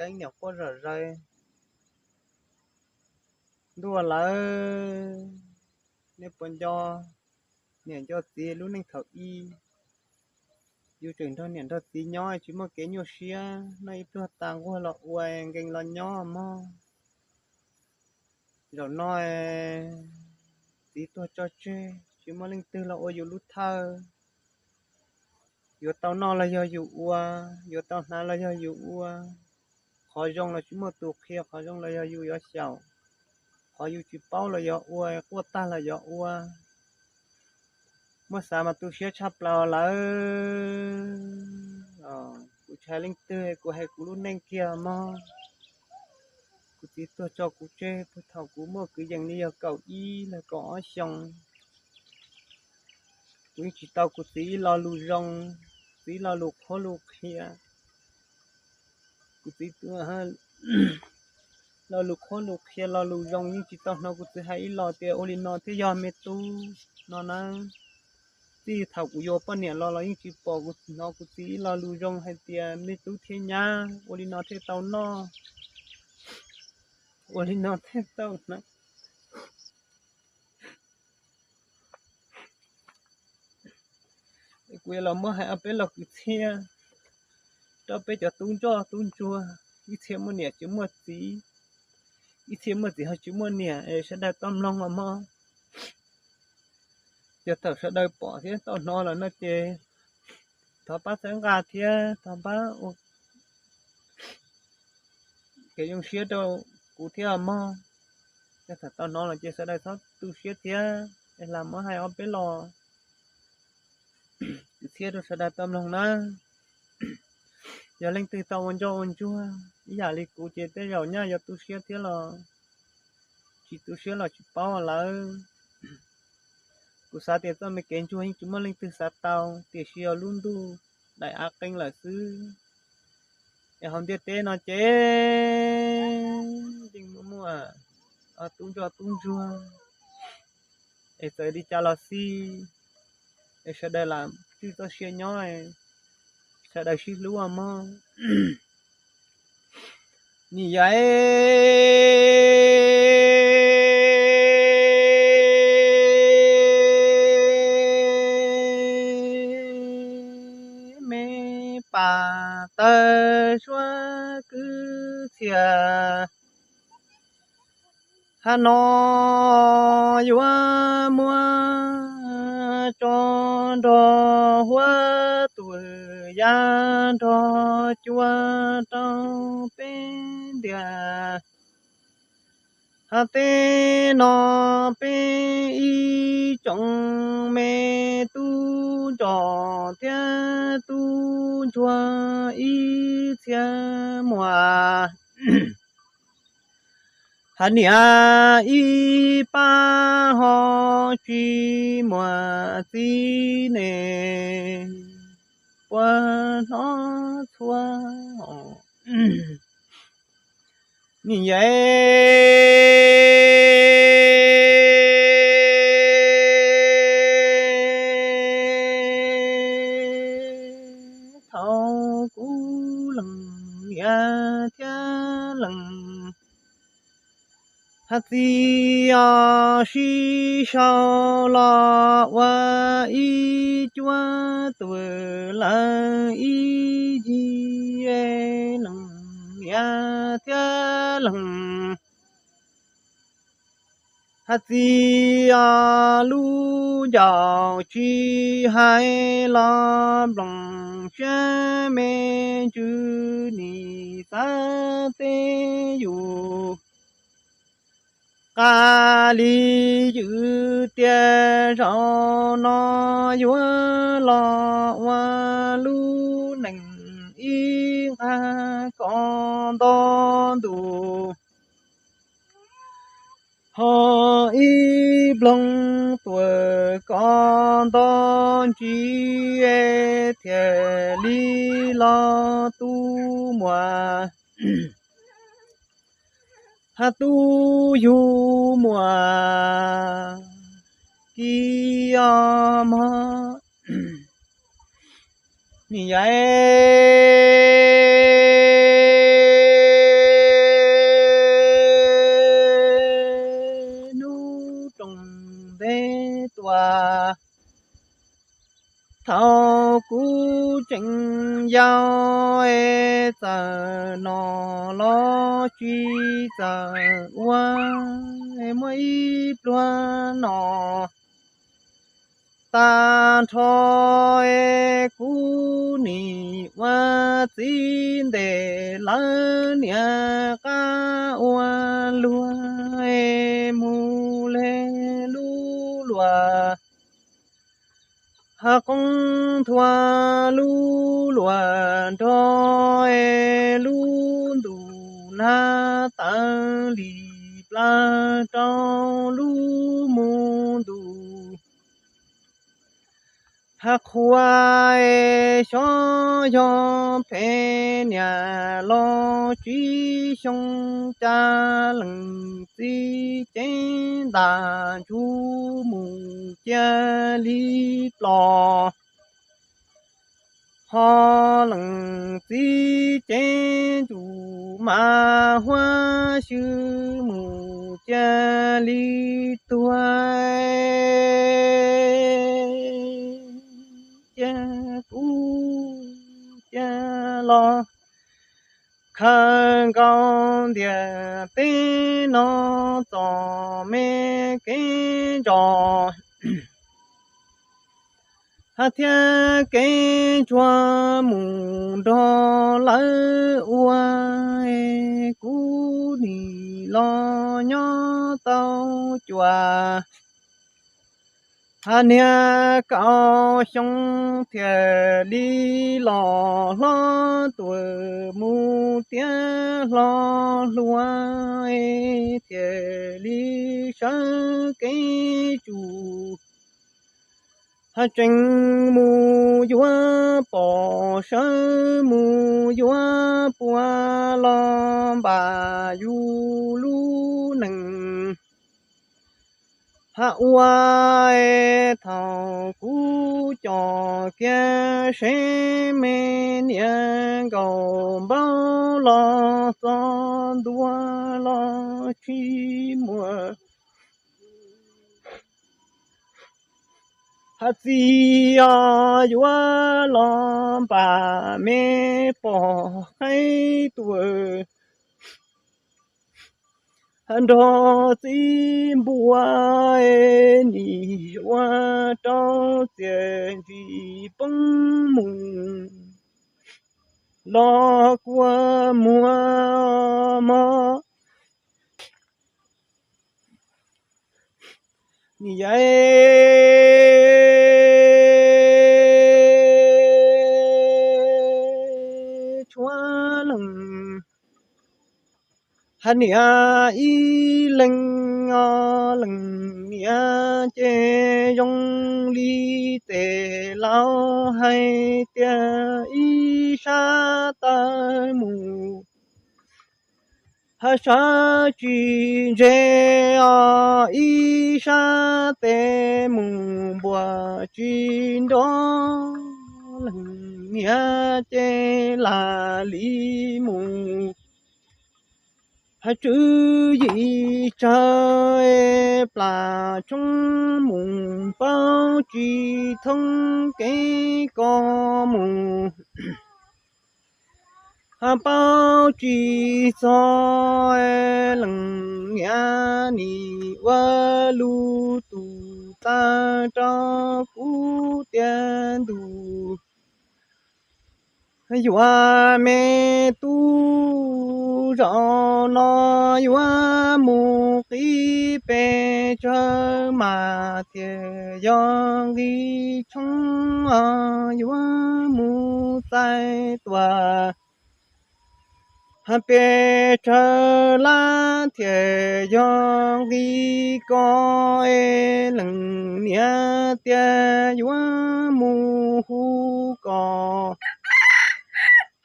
leej niam quaj zom zaws. Ntuj lawm, nej puas nco niam nco txiv lub neej thaum ub? Yus tseem nrog niam nrog txiv nyob tsis muaj kev nyuaj siab, noj ib pluag tas nquag los ua, nkees los nyob mog. Zaum no txiv tuag tso tseg, tsis muaj leej twg los ua yus lub thawj. Yuav tau noj los yog yus ua, yuav tau hnav los yog yus ua. Qhov zoo los tsis muaj tus qhia, qhov zoo los yog yus yuav xyaum. Qhov yus tsis paub los yog ua, quaj tag los yog ua. Muab xav mas tu siab tshaj plaws lawm. Kuv tsis hais leej twg, kuv hais kuv lub neej kiag mog. Kuv txiv tuag tso kuv tseg puag thaum kuv muaj kwv yees li yog kaum ib los kaum ob xyoos. Kuv yeej tsis tau kuv txiv ib lo lus zoo, txiv ib lo lus qhuab lus qhia. Kuv txiv lo lus qhuab lus qhia lo lus zoo yeej tsis tau hnov kuv txiv hais ib lo tias ua li no thiaj yog me tub no na. Txij thaum kuv yuav poj niam los los yeej tsis pom kuv hnov kuv txiv ib lo lus zoo hais tias me tub thiab nyab ua li no thiaj tau noj, ua li no thiaj tau hnav. Kuv yuav los muab hais ob peb lo kwv txhiaj rau peb cov tub ntsoj tub ntsuag. Ib txhia muaj niam tsis muaj txiv, ib txhia muaj txiv ho tsis muaj niam es sawv daws tau mloog los mog. Yog thaum sawv daws pom thiab tau hnov lawm no ces thov pab txhawb nqa thiab thov pab ua kev zoo siab rau kuv thiab mog. Yog thaum tau hnov lawm ces sawv daws txhob tu siab thiab es lam muab hais ob peb lo kwv txhiaj rau sawv daws tau mloog na. Yog leej twg tau ua ntsoj ua ntsuag ib yam li kuv ces tej zaum nyaj yuav tu siab thiab los tsis tu siab los tsis paub lawm. Kuv xav tias txoj me kev ntsuag yeej tsis muaj leej twg xav tau, tiam sis yog lub ntuj daim av qeeg lawm xwb. Es hauv ntiaj teb no ces yeej muaj muaj tub ntsoj tub ntsuag es txawm li cas los xij es sawv daws lam tswj txoj sia nyob, sawv daws sib hlub mog. Nim yav me pas tawg suab kwv txhiaj, hab no yuav muab tso nrog huab tus yav nrog cua rau peb ntiag. Hab tej no peb ib tsoom me tub ntsos thiab tub ntsuag ib txhia muam. Hab niam ib pab ho tsis muaj txiv ne, puas hnov txhua. Nim yav thaum kuv leej niam thiab leej hab txiv os sib sau los ua ib cuab tus lawv ib yig leej niam thiab leej hab txiv os lub ncaus tsis hais los nploos siab me ntsws nim xav teb yus. Qab li ywm tias zaum no yuav los ua lub neej ib nqag koj nto ntus, ho ib nploog tuam koj nto ntsis thiaj li los tu muam. Hab tub yug muam kiv os mog. Nim yav Thaum kuv tseem yau es txawm nom los tsis txawm ua, muaj ib pluag nom tag nrho es kuv nim ua txiv ntes lawv niam qab ua luag es mus le lub luam ha qoob nthua lub luam nrog es lub ntus nag tawv li plaws rau lub mus ntus ha qhua es xyov yog phem niam los tsib xyoo cas lees txiv ceeb ntas ntsug mus cia li plos ho lees txiv ceeb ntsug mas huab xyw mus cia li tuag cia kuv cia los khaws nkaus ntiaj teb no txom me kev ntsos ha thiab kev ntsuag mus nrog lawv ua kuv nim los nyob tau cuam ha niag kaum xyoo thiaj li los hlob tuaj mus tiav hlo hluas thiaj li sawv kev tsum ha tsees mus yuav pom sawv mus yuav puag los npam yus lub neej ha ua es thaum kuv coj kiag seb me niam nkaus npaub los txog ntua los tsis muaj ha txiv os yuav los npam me pog qaib tuaj ha nrog txiv npua es nim ua rau txiaj ntsig poob mus los kua muag mog. Nim yai tshuav leej ha niam ib leeg os leej niam ces zoo li tes laus hais tias ib sab tawm mus ha sab tsis ntse os ib sab tes mus npuas tsis nrov leej niam ces lam li mus ha tswv yim tsawg plam tshoob mus paub tsis thoob kev kos mus ha paub tsis txog leej niam nim ua lub tus tawg rau kuv tiaj ntus yuav me tub zaum no yuav mus qib pes tsawg mas thiaj yog nqi tshoob yuav mus txais tuaj ha pes tsawg lab thiaj yog nqi kos es leej niam tias yuav mus hu kos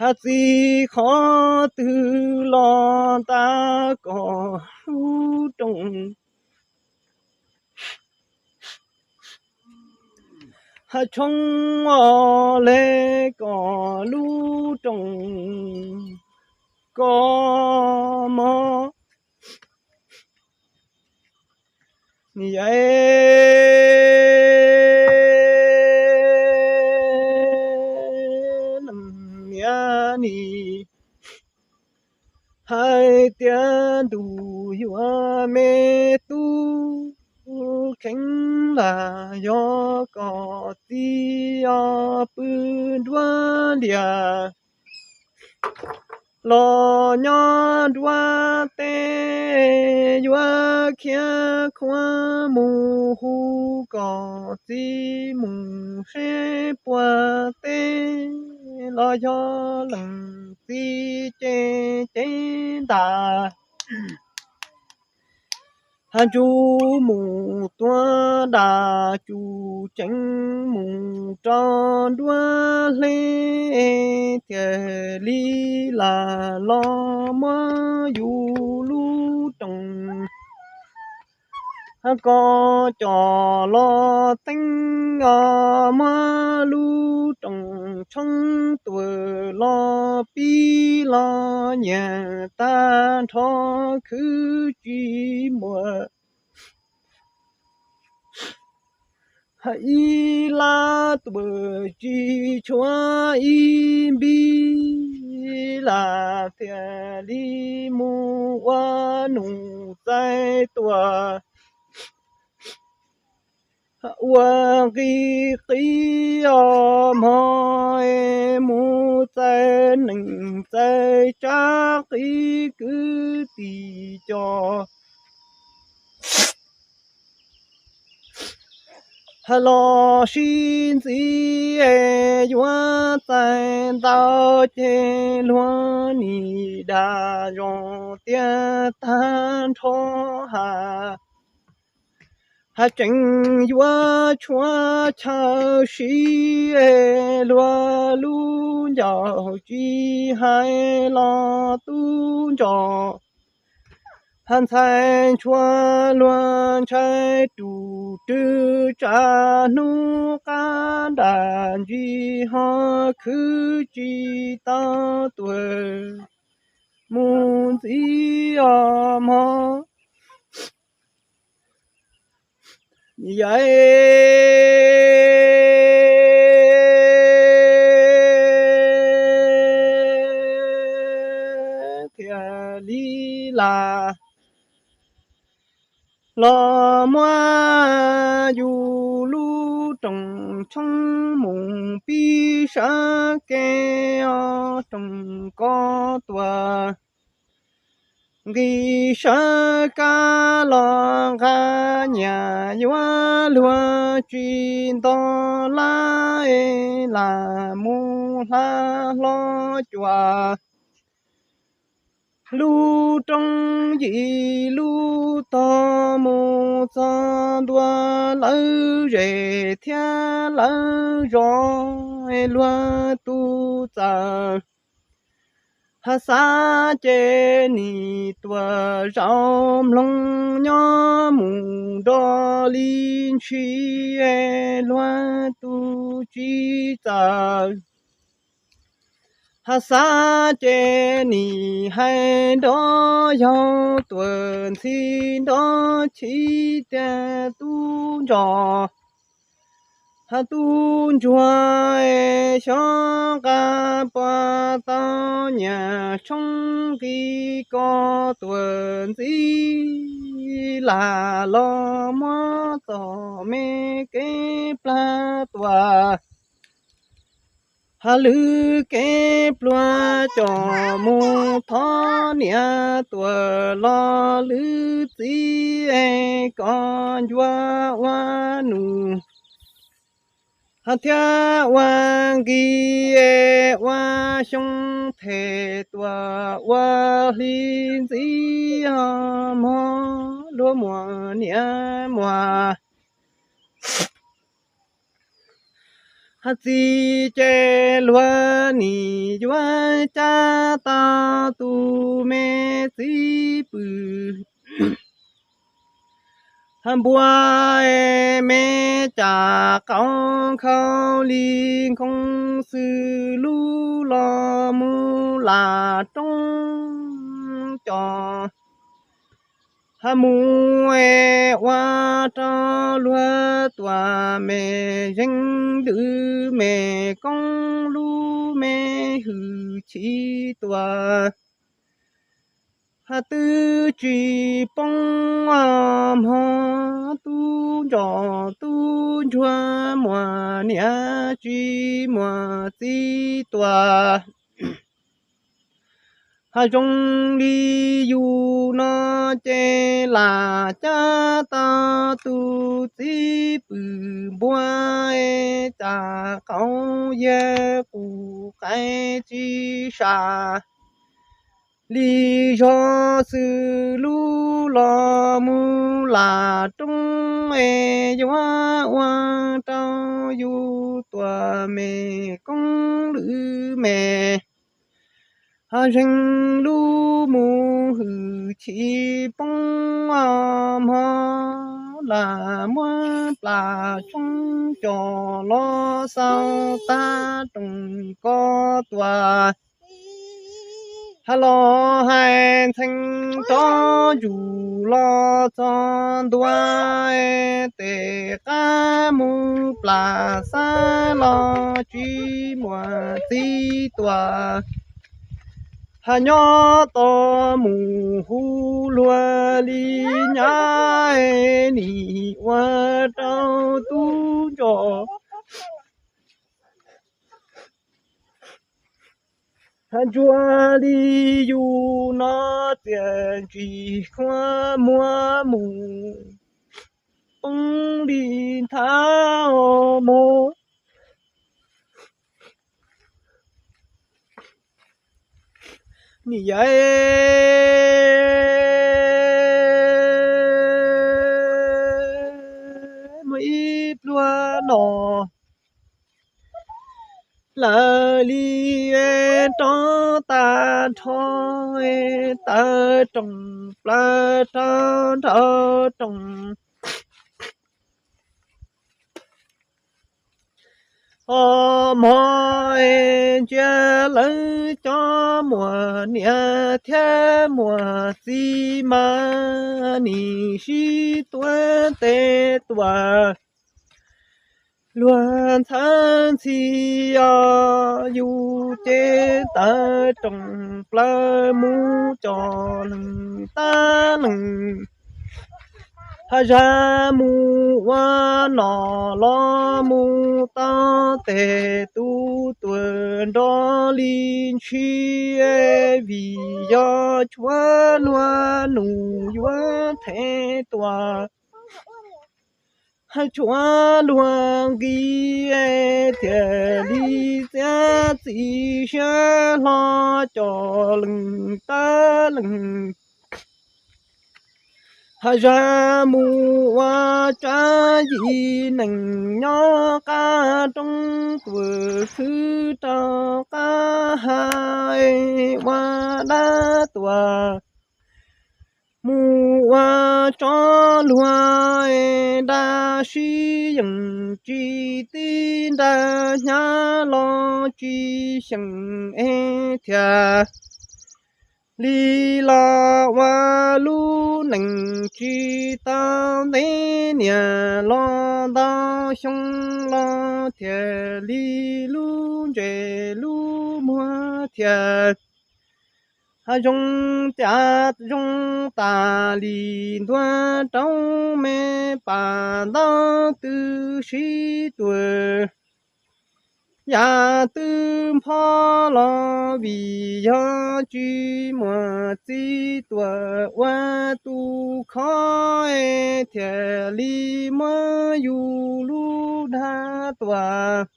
ha txiv qhov twg los nta kos lub rooj ha tshoob os le kos lub rooj kos mog. Nim yai Hais tias ntuj yuav me tub, kheev lam yog kom txiv os pw nruab lias los nyob nruab teb, yuav khiav khuav mus hu kom txiv mus seb puas teb, los yog leej txiv ces cev ntas. Hab ntsug mus tuav dab tsi, tseem mus rau nruab hle, thiaj li lam los muab yus lub rooj hab koj coj los teeb os, muab lub rooj tshoob tuam los pib los nyiag tag nrho khwv tsis muaj. Hab ib lab tuam tsis tshuav ib npib, lam thiaj li mus ua num txais tuam ua nqi qib os mog, mus txais neej txais tsav qib kwv tij coj hab los sib ntxib, yuav txais ntau ces luag nim dag zoo tiag tag nrho has. Hab tseem yuav tshuav chaw siv, luag lub ncauj tsis hais los tub ntsuag hab ntxhais ntshua luag ntshai, tus rwg tsav hnub qab nram ntsis ho khwv tsis tau tuam mus ntxiv os mog. Yaiv thiaj li lam los muab yus lub rooj tshoob mus pib sawv kev os, rooj ko tuam nqis sawv kab los nqa nyiaj yuav luag tsis nto lab, lam mus hla hlo cuam lub roob yim lub tog mus txog ntua lawv zej thiab lawv zos, luag tus txawj hab xav ces nim tuam zaum mloog, nyob mus nrov li ntshis, luag tus tsis txawj hab xav ces nim hais nrov yaug tuam ntxhi nrov chim tiag, tub ntsuag hab tub ntsuag xyov nqa puas tau nyiaj tshoob nqi ko tuam ntxhi, lam los muab txom me kev plag tuam hab lwm kev pluag coj mus thov niam tuam los lwm txiv, kom ncua ua num hab thiab ua nqi, ua xyoo them tuam ua hli ntxiv os mog, luag muaj niam muaj hab txiv ces luag nim yuav cab tau tus me txiv pw hab npua me cas qau nkhaus li nkoos xws lub los mus lam roob coj hab mus ua rau luag tuam me zeej ntws me koob lub me hwj chim tuam Hab twb tsis poob os mog, tub ntsuag tub ntsuag muaj niam tsis muaj txiv tuaj. Hab zoo li yus no ces lam cab tau tus txiv pw npua, cas qaub yag qus qaib tsis sam li zog xwb, lub los mus lam roob es yuav ua rau yus tuaj me koob lwm me. Hab zeeg lub mus hwm chim poob os mog, lam muab plas tshoob cos los xaus tag rooj ko tuaj. Hab los hais ntxhee rov ntsuj los txog ntua, tes qab mus plas xab los tsis muaj txiv tuaj. Hab nyob tos mus hu luag li nyab, nim ua rau tub ntsuag. Hab ntsuag li yus no txiaj ntsig khuam muag mus poob li nthav mog. Nim yog muaj ib pluag no lawv li rov tag nrho, tawm rooj plaws rau nraum rooj. Os mog, ntsia lawv cov muaj niam thiab muaj txiv mas nim sib tuav tes tuaj. Luag ntxhawb ntxhi os, yus ces tawm rooj plaws mus cov leeg tab leeg. Hab zaj mus ua nom los mus tau tes tub tuaj nrov li ntshis, vim yog tshuav luag nus yuav them tuaj. Hab tshuav luag nqi thiaj li txiav txim siab hlo cov leeg tab leeg. Hab zaj mus ua tsab yim neeg nyob qab roob tuaj khwv rau qab hav ua dab tuaj. Mus ua tsov luag dab sib yeem tsis tib nrag hnyav los tsis xyeem es thiaj li los ua lub neej tsis tau ntev niaj los ntau xyoo los thiaj li lub ntsej lub muag thiaj zoo cas zoo tas li ntua rau me pam ntaub twb sib tuag. Yam twb nphob los vim yog tsis muaj txiv tuaj ua tus khov es thiaj li muab yus lub dag tuaj.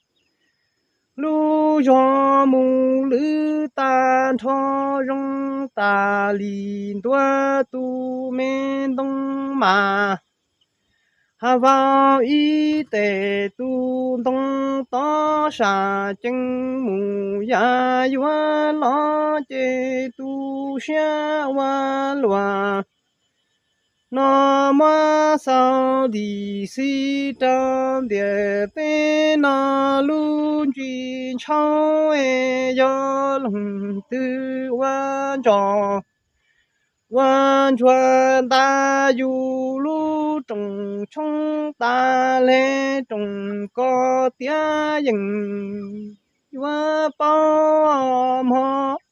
Lub zog mus lwm tag nrho zoo tas li ntua tus me ntoo mas. Hab vau ib tes tus ntoo tod sam ceeb mus yam yuav los ces tu siab ua luaj. No muab xaus dim xis rau ntiaj teb no lub ntsis ntshaus es yog leej twg ua ntsos ua ntsuag nta yus lub rooj tshoob tas le rooj ko tiav yeej yuav paub mog.